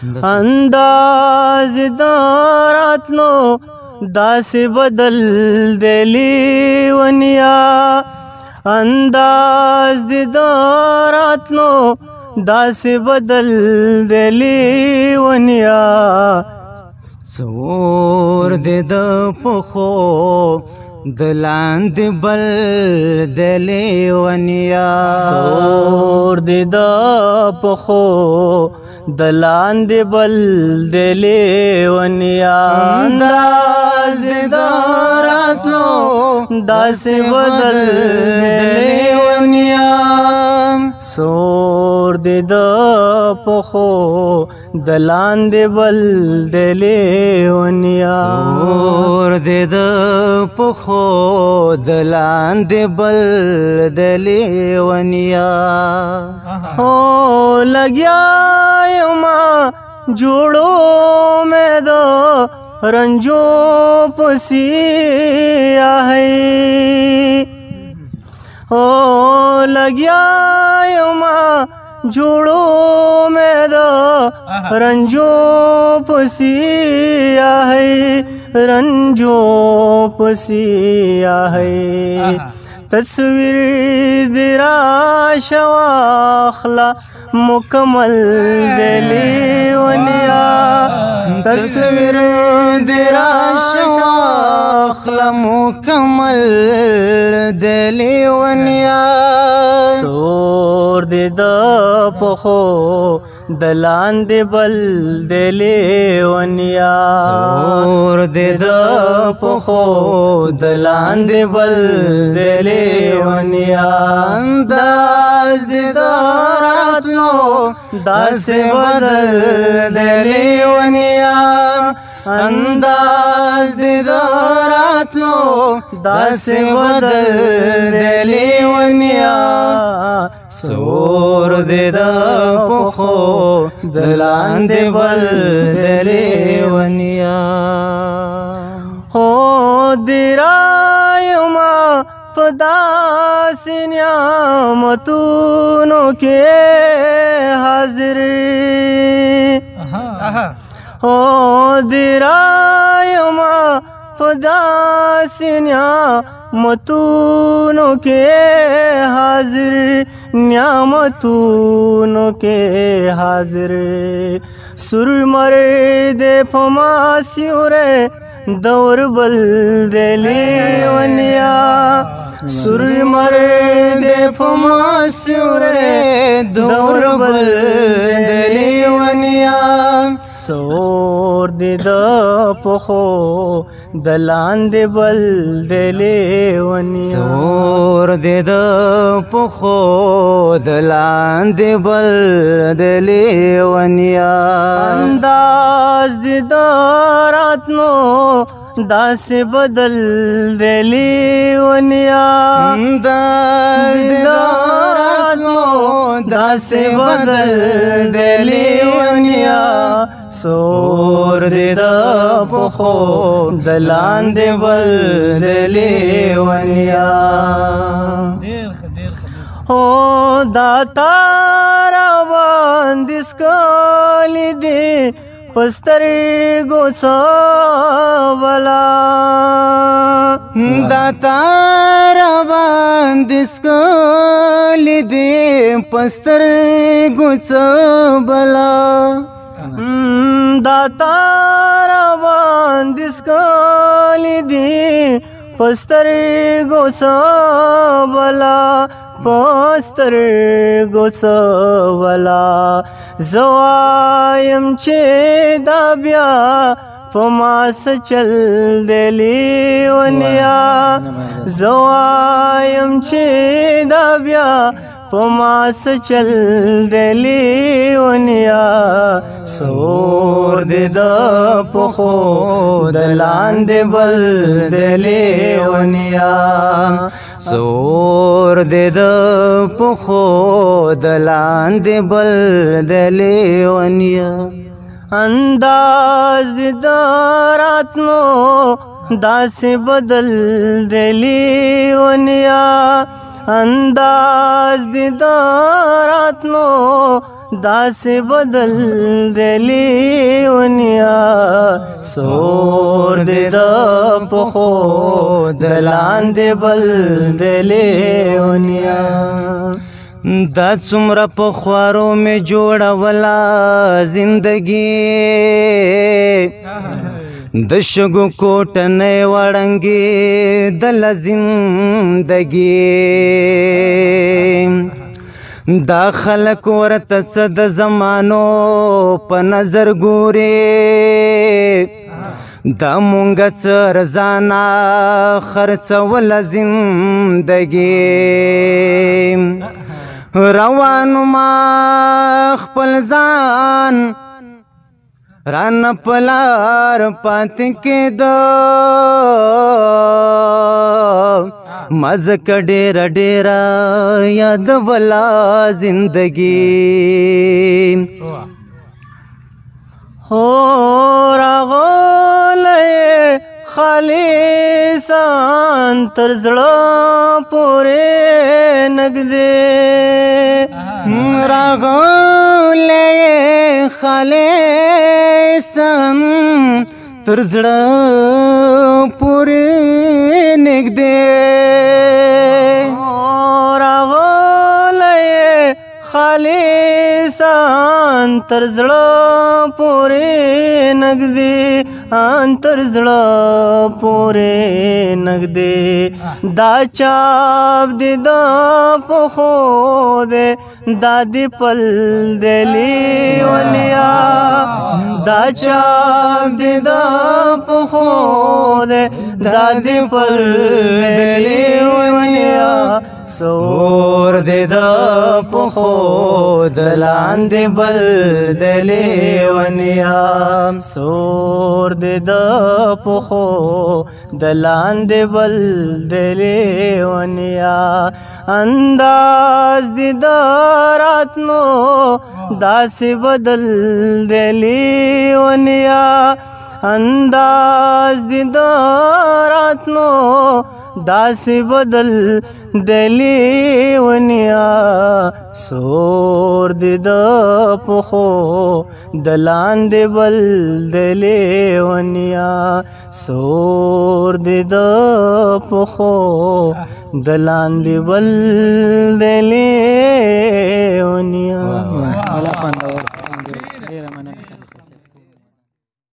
انداز دراتلو داسې بدل دی لیونیا، انداز د دراتلو داسې بدل دی لیونیا. څور دې د پخو د لاندې بل د لیونیا، څور دې د پخو د لاندې بل د لیونیا، انداز دې د راتلو داسې بدل د لیونیا، څور دې د پخو د لاندې بل د لیونیا، څور دې د پخو د لاندې بل د لیونیا. او لګیا یما جوړو مې د رنجو پسی ہے، او لګیا یما جوړو مې د رنجو پسی ہے، رنجو پسی ہے. تصویر درا شواخلا مکمل دلیونیا، تصویر درا شواخلا مکمل دلیونیا. سور دې د پخو د لاندې بل دلیونیا، سور دې د پخو د لاندې بل دلیونیا، انداز دې د راتلو داسې بدل دلیونیا، انداز دې د راتلو داسې بدل دلیونیا. سور دې د پخو د لاندې بل دلیونیا. هو درایما په داسې نعمتونو کې حاضر، هو درایما په داسې نعمتونو کې حاضر، نعمتونو کې حاضر. سر مر دې په ما سیوری دور بل دې لیونیا، سر مر دې په ما سیوری دور بل دې لیونیا. څور دې د پخو د لاندې بل دې لیونیا، څور دې د پخو د لاندې بل د لیونیا، انداز دې د راتلو داسې بدل دې لیونیا، انداز دې د راتلو داسې بدل دې لیونیا. سور دې د پخو د لاندې بل د لیونیا. هو دا تار باندې سکالي دي پسترګو څه بلا، دا تار باندې سکالي دي پسترګو څه بلا، دا تار باندې سکالي دي پسترګو څه بلا، پسترګو څه بلا. زه وایم چې دا بیا په ما څه چل دی لیونیا، زه وایم چې دا بیا په ما څه چل دی لیونیا. سور دې د پخو د لاندې بل دی لیونیا، سور دې د پخو د لاندې بل د لیونیا. انداز دې د راتلو داسې بدل دی لیونیا، انداز دې د راتلو داسې بدل دی لیونیا، سور دې د پخو د لاندې بل دی لیونیا۔ دا څومره په خوارو مې جوړوله زندگی، د شګو کوټه نه وړنګې دله زندگی۔ دا خلک ورته څه د زمانو په نظر ګوري، دا مونږ څه رضانا خرڅوله زندگی۔ روانو ما خپل ځان ران پلار پاتې کېده، مزک ډېره ډېره یاد ولا زندگی۔ هو راغلی خالصان تر زړه پورې نږدې، راغلی خالصان تر زړه پورې نږدې، راغلی خالصان تر زړه پورې نږدې، ان تر زړه پورې نږدې۔ دا چاپ دې د پخو دې، دا دې پل دې لیونیا، دا چاپ دې د پخو دې، دا دې پل دې لیونیا۔ سور دې د پخو د لاندې بل دې لیونیا، سور دې د پخو د لاندې بل دې لیونیا۔ انداز دې د راتلو داسې بدل دې لیونیا، انداز دې د راتلو داسې بدل دی لیونیا، سور دې د پخو د لاندې بل دی لیونیا، سور دې د پخو د لاندې بل دی۔